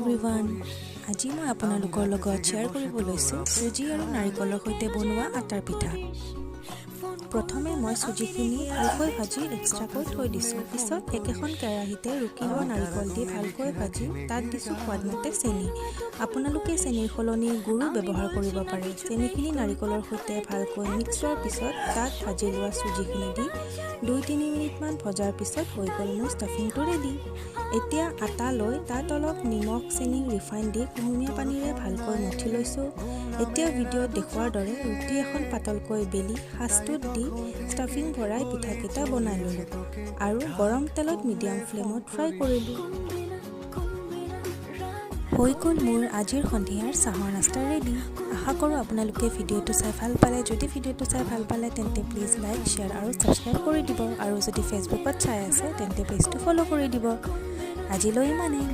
Everyone. আজি মই আপোনালোকৰ লগত শ্বেয়াৰ কৰিব লৈছোঁ চুজি আৰু নাৰিকলৰ সৈতে বনোৱা আটাৰ পিঠা। প্ৰথমে মই চুজিখিনি ভালকৈ ভাজি এক্সট্ৰাকৈ থৈ দিছোঁ। পিছত একেখন কেৰাহীতে ৰুকি লোৱা নাৰিকল দি ভালকৈ ভাজি তাত দিছোঁ সোৱাদমতে চেনি। আপোনালোকে চেনিৰ সলনি গুড়ো ব্যৱহাৰ কৰিব পাৰে। চেনিখিনি নাৰিকলৰ সৈতে ভালকৈ মিক্স হোৱাৰ পিছত তাত ভাজি লোৱা চুজিখিনি দি 2-3 মিনিটমান ভজাৰ পিছত হৈ গ'ল মোৰ ষ্টাফিংটো ৰেডি। এতিয়া আটা লৈ তাত অলপ নিমখ, চেনি, ৰিফাইন দি কুহুমীয়া পানীৰে ভালকৈ মঠি লৈছোঁ। এতিয়া ভিডিঅ'ত দেখুওৱাৰ দৰে ৰুটি এখন পাতলকৈ বেলি সাজটোত দি ষ্টাফিং ভৰাই পিঠাকেইটা বনাই ল'লোঁ আৰু গৰম তেলত মিডিয়াম ফ্লেমত ফ্ৰাই কৰিলোঁ। হৈ গ'ল মোৰ আজিৰ সন্ধিয়াৰ চাহৰ নাস্তা ৰেডি। আশা কৰোঁ আপোনালোকে ভিডিঅ'টো চাই ভাল পালে। যদি ভিডিঅ'টো চাই ভাল পালে, তেন্তে প্লিজ লাইক, শ্বেয়াৰ আৰু ছাবস্ক্ৰাইব কৰি দিব আৰু যদি ফেচবুকত চাই আছে, তেন্তে পেজটো ফ'ল' কৰি দিব। আজিলৈ ইমানেই।